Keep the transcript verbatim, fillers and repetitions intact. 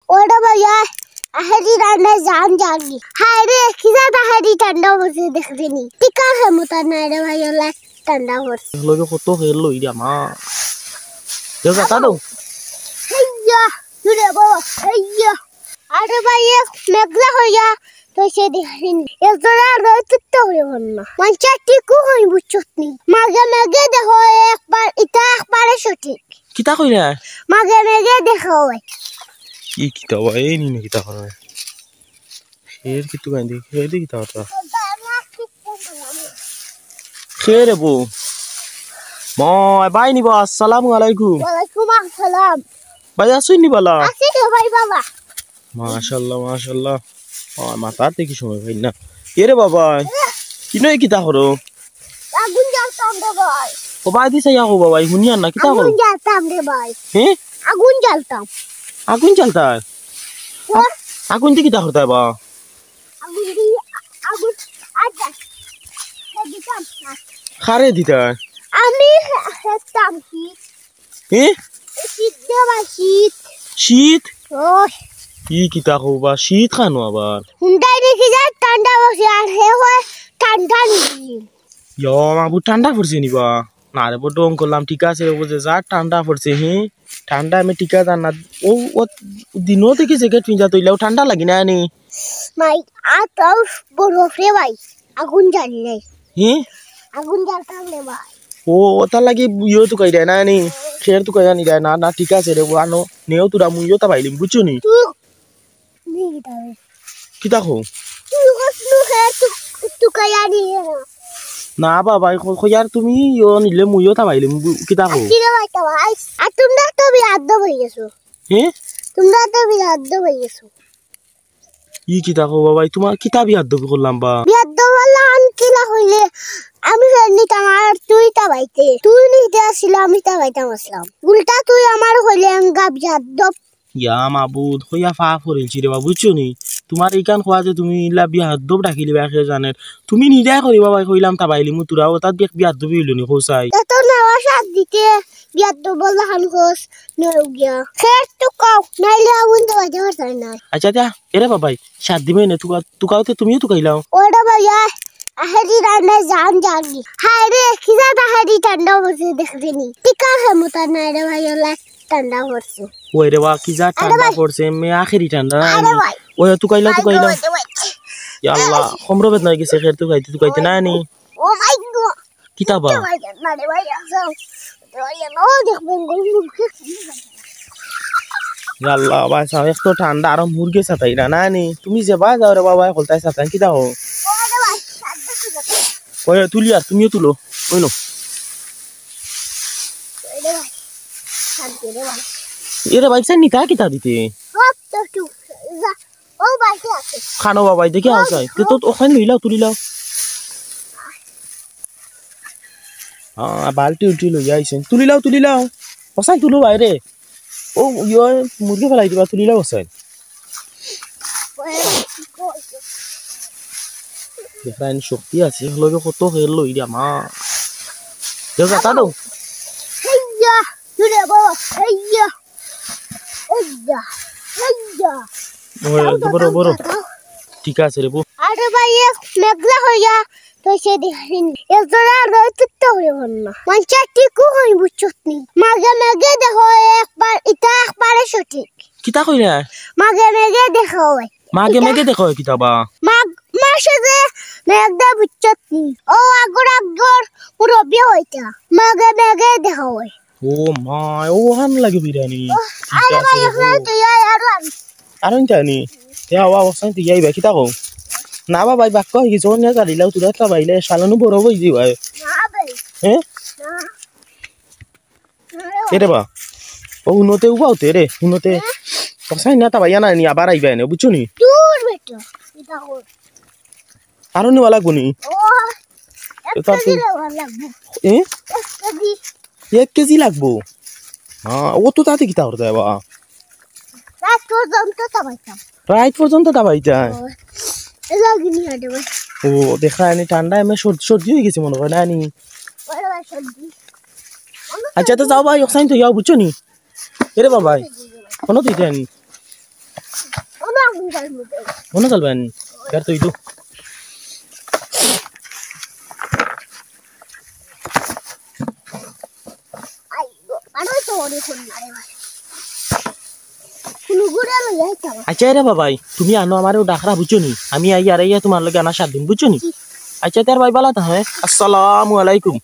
ওরে ভাইয়া, আহেরি ঠান্ডা জান জানি। হায় রে, কিতা আহেরি ঠান্ডা পড়ছে দেখছনি। টিকা খেমতা নাই রে ভাইয়া, লাখ ঠান্ডা পড়ছে। লগে কত খেল লই রে মা। দেও, যা, তা দেও। হেইয়া, জুরে বাবা, হেইয়া। আরে ভাই, এক মেঘলা হইয়া তো সে দেখছনি। এক জোড়া রইতে তো হইব না। মানষে ঠিকও কয়, বুঝছত নি? মাঘে মেঘে দেখা অয় একবার, ইটা একবারে সঠিক। কিতা কইলা? মাঘে মেঘে দেখা অয়। ই কিতা বা, এই নি না কিতা করা? খের কিতা গান দি, খের দি কিতা কথা? খের রে বউ। ময় ভাই নি বা, আসসালামু আলাইকুম। ওয়ালাইকুম আসসালাম। ভাই আছইন নি বালা? আছি তো ভাই বাবা। মাশাআল্লাহ, মাশাআল্লাহ। ও, মাতার দেখি সময় পাই না। এরে বাবা, কিনো কিতা করো? আগুন জ্বালতাম রে ভাই। ও ভাই, দিছে ইয়া কও বাবা, হুনিয়ার না, কিতা করো? আগুন জ্বালতাম রে ভাই। হ্যাঁ? আগুন জ্বালতাম। আগুন জ্বালতায়? ও। আ-, আগুন দি কিতা করতায় বা? আগুন দি, আগুন, আচ্ছা। সে দিতাম না। কারে দিতায়? আমি খে-, খেতাম কি? এ? শীত দে ভাই, শীত। শীত? ওই। ই কিতা কও বা, শীত কানো আবার? হুন্ডাই দেখি যায়, ঠান্ডা পড়ছে, আর হে কয় ঠান্ডা নি। ইয়ো, মাবু ঠান্ডা পড়ছে নি বা? না রে, বড় ঢং করলাম, ঠিক আছে রে, বুঝে যা ঠান্ডা পড়ছে, হি? ঠান্ডা আমি ঠিক আছে না। ও, ও দিনও দেখি জ্যাকেট পিঞ্জা তইলাও, ঠান্ডা লাগি না নি? মাই, আর তাও বরফ রে ভাই। আগুন জ্বালি নাই। হি? আগুন জ্বালতাম রে ভাই। ও, ওটার লাগি ইয়ো তুকাই দেয় না নি? খের তুকাই আনি দেয় না, না, ঠিক আছে রে, ও আনো, নেও তোরা, মুইও তা পাইলিম, বুঝছো নি? তুই, নি কিতা রে? কিতা কও? তুই কস নু খের তু-, তুকাই আনি রে। না বাবা, ক-, কইয়ার তুমি ইয়ো নিলে মুইও তা পাইলিম, বু-, কিতা কও? ঠিক আছে ভাই, আর তোমরা তো বিয়াদ্দব অই গেছো। হে? তোমরা তো বিয়াদ্দব অই গেছো। ই কিতা কও বাবা, তোমার কিতা বিয়াদ্দবি করলাম বা? বিয়াদ্দব অইলাম কিলা কইলে, আমি ফের নিতাম আর তুই তা বাইতে। তুই নিতে আসিল, আমি তা বাইতাম আসলাম। উল্টা তুই আমার কইলে এঙ্গা বিয়াদ্দব। ইয়া মাবুদ, কইয়া ফাফ করিলছি রে বা, বুঝছো নি? তোমার ইখান কওয়া যে তুমি ইলা বিয়াদ্দব ডাকিলিবা কে জানের। তুমি নিদায় করি বাবা, কইলাম তা বাইলিমু তোরা, ওটা দেখ বিয়াদ্দবি অইলো নি, কও চাই। এত নেওয়া সাত দিতে বিয়াদ্দব বললা খান কস, নয় গিয়া। খের তুকাও, নাইলে আগুন দেওয়া যাওয়ার চাই না। আচ্ছা, তা এরে বাবাই, সাত দিবে নে, তুকা-, তুকাওতে তুমিও তুকাইলাও। ওরে ভাইয়া, আহেরি ঠান্ডা জান জানি। হায় রে, কিতা আহেরি ঠান্ডা পড়ছে দেখছনি। টিকা খেমতা নাই রে ভাইয়া, লাখ ঠান্ডা পড়ছে। ওই রে বা, কিতা আরে ঠান্ডা ভাই। পড়ছে, মে আখেরি ঠান্ডা না আরে নি? ভাই। ওই তুকাইলাও, আরে তুকাইলাও। ভাই, ভাই। ইয়া আল্লাহ, কমরো বেদনা অই গেছে, খের তুকাইতে, তুকাইতে না নি? Oh my God। কিতা বা? ভাই, না রে ভাই, আসো। ভাই, ও দেখবেন, গরু মুরগি। ইয়া আল্লাহ, ভাই সাহেব, এক তো ঠান্ডা, আরো মুরগি সাতাই না, না নি? তুমি যে বা যাও রে বাবা, হলতাই সাতাই, কিতা হো? ওরে ভাই, সাত বছর যাবে। ওই, তুলি আর, তুমিও তুলো। ওই নো। ওরে ভাই, সাত দে রে ভাই। এরে ভাই, সাইন নিতা কিতা দিতে? ও, তো একটু, যা। ও, বালতি আছে। খানো বাবা, দেখি আও চাই। তে তো ওখানে লইলাও, তুলিলাও। আ, বালতি উল্টি লইয়া আইছেন। তুলিলাও, তুলিলাও। ওসাই তুলো বাইরে। ও, ইয়ো, মুরগি ফেলাই দিবা, তুলিলাও ওসাই। দেখরা, এন শক্তি আছে, লগে কত খেল লই দিয়া মা। দেও, যাতা দেও। হেইয়া, জুরে বাবা, হেইয়া। হেইয়া, হেইয়া। ওই, যাও, বড়, যাও, বড়। যাও। ঠিক আছে রে, বউ। আরে ভাই, এক মেঘলা হইয়া তো সে দেখিন। এজরা রইতে তো হইব না। মানষে ঠিকও কয়, বুঝছত নি? মাঘে মেঘে দেখো একবার, ইটা একবারে সঠিক। কিতা কইলা? মাঘে মেঘে দেখা অয়। মাঘে ইটা মেঘে দেখা অয় কিতা বা? মাঘ মাসে যে মেঘ দেয়, বুঝছত নি? ও আগর আগর মুরব্বি অইতা। মাঘে মেঘে দেখা অয়। ও মা, ও হান লাগে বিরানি। ও, ঠিক আরে আছে ভাই, রে, এখন বউ। তুই আয়, আরো আন। আরো আনতে আনি? তে আওয়া, অবস্থা তুই আইবা, কিতা কও? না বাবা, এই বাক্য হয়ে গেছে, অন্য গাড়ি লাও, তুই একটা বাইলে, শালানু বড় হয়ে যাবে। না ভাই। হ্যাঁ? না। এরে বা, ও হুনতে উবাও তে রে, হুনতে। হ্যাঁ? তোর সাইন না তা ভাইয়া না নি, আবার আইবা এনে, বুঝছো নি? দূর বেটা, এটা কর। আরো নেওয়া লাগবো নি? ও, এক এটা কেজি তুই নেওয়া লাগবো। এ? এক কেজি। এক কেজি লাগবো? হ্যাঁ, ও তো তাতে কিতা করতে বা? রাত পর্যন্ত তাবাইতাম। রাত পর্যন্ত তাবাইতাম? ও, এ লাগি নি হাঁটে ভাই। ও, দেখা এনে ঠান্ডা, এমনি সর্দি, সর্দি হয়ে গেছে মনে হয়, না নি? ওরে ভাই, সর্দি। আচ্ছা, তো যাও ভাই, ওখানে তো যাও, বুঝছো নি? এরে বাবাই, কোনো তুই জানি। মনে চলবেন। বের তুই তো। আচ্ছা রে বাবাই, তুমি আনো আমারে ডাকরা, বুঝছো নি? আমি আইয়া আর আইয়া তুমার লগে আনা সাত দিন, বুঝছো নি? আচ্ছা, তার ভাই বালা তা, হ্যাঁ? আসসালামু আলাইকুম।